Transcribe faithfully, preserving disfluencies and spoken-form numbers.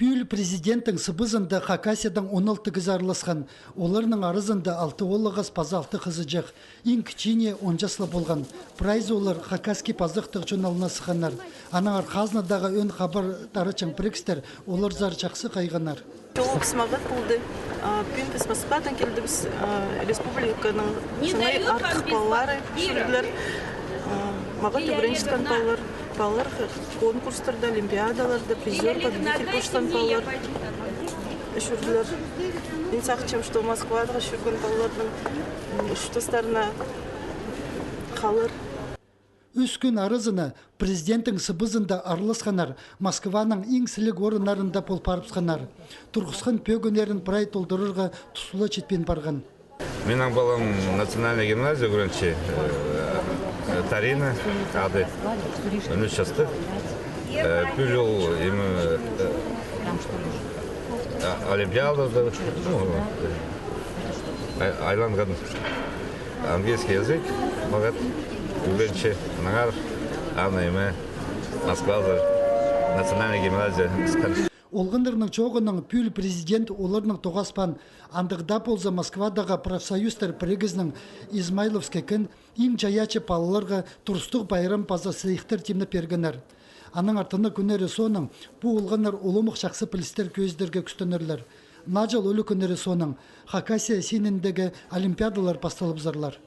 Пӱӱл президенттің сыбызында Хакасиядаң он алты кізі араласхан. Оларның аразында алты оолағас паза алты хызыҷах. Иң кічіҷең он час ла полған. Прайзы олар хакасский пазох тағ чон алнына сыхханнар. Аннаңар хазнадағы ӧӧн хабар таратчаң пірігістер оларзар чахсы хайғаннар. Чолыбыс мағат полды. А, пӱӱн піс Москвадаң килдібіс, а, республиканың саңай артых палалары чӧрділер. А, мағат ӱгренчеткен палалар, палалар конкурстарда, олимпиадаларда призёр, победитель полчатхан палалар чӧрділер. Мин сағынчам, что Москвадағы чӧрген палаларның, м, чуртастарына халар. Ӱс кӱн аразына президенттің сыбызында араласханнар Москваның иң сіліг орыннарында пол парыбысханнар. Турғысхан пӧгіннерін прай толдырарға туста ла читпин парған. Минің палам национальный гимназия ӱгренчі, э, Тарина ады, он ӱс частығ. Э, пӱӱл ол, именно, э, а, олимпиадада, ну, э, ай-, айланған. Английский язык мағат ӱгренче, аннаңар аны, име, Москвазар национальный гимназия ысхан. Олғаннарның чооғынаң пӱӱл президент оларның тоғаспаан, андағ даа полза Москвадағы профсоюзтар пірігізінің Измайловский кін иң чайаачы палаларға турыстығ пайрам паза сыйыхтар тимнеп пиргеннер. Аның артында кӱннері соонаң пу олғаннар улуғ чахсы пілістер кӧзідерге кӱстенерлер. Наҷыл ӱлӱкӱннері соонаң Хакасия синіндегі олимпиадалар пасталыбызарлар.